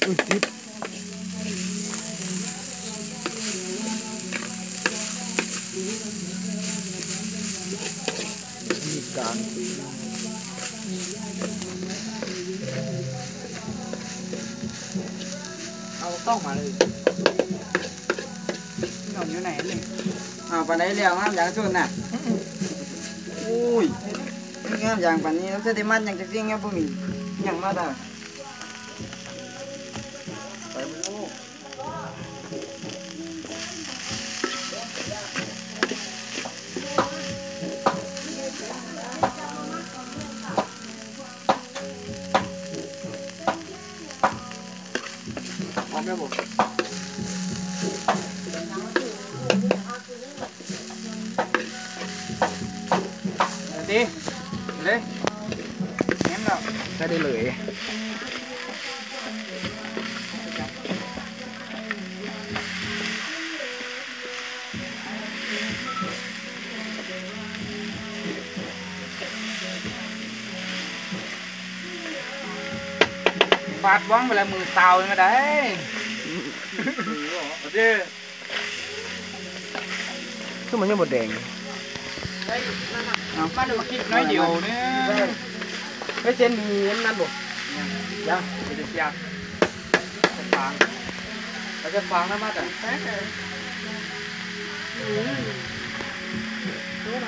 ອຸ້ຍ ຕິດ ມີດກາງ ເອົາກ້ອງມາເລີຍ. ນ້ອງຢູ່ໃນນີ້? ອ້າວ ປານໃດແລ້ວ ງາມຢ່າງຊຸນນະ. ໂອ້ຍ ງາມຢ່າງປານນີ້ ເຮົາຈະໄດ້ມັດຫຍັງຈັກສິ່ງ ຍັງບໍ່ມີຫຍັງມັດອ່ະ. ໄປເບິ່ງດູ. ອອກແລ້ວບໍ່? ເອົາຕິ ເລີຍ ແມ່ນແລ້ວ ໃສ່ໄດ້ເລີຍ. ບາດຫວັງໄປແລ້ວ ມືຊາວຍັງໄດ້ ເດ້. ຄືມັນຍັງບໍ່ແດງ ເອົາ ມາດູກິນໜ້ອຍດຽວນີ້. ໄປເຊັນມີອັນນັ້ນບໍ່? ຍັງ ຍັງ ໄປເສຍບ ໄປຟາງ ໄປເສັບຟາງນຳມາ. ອືມ.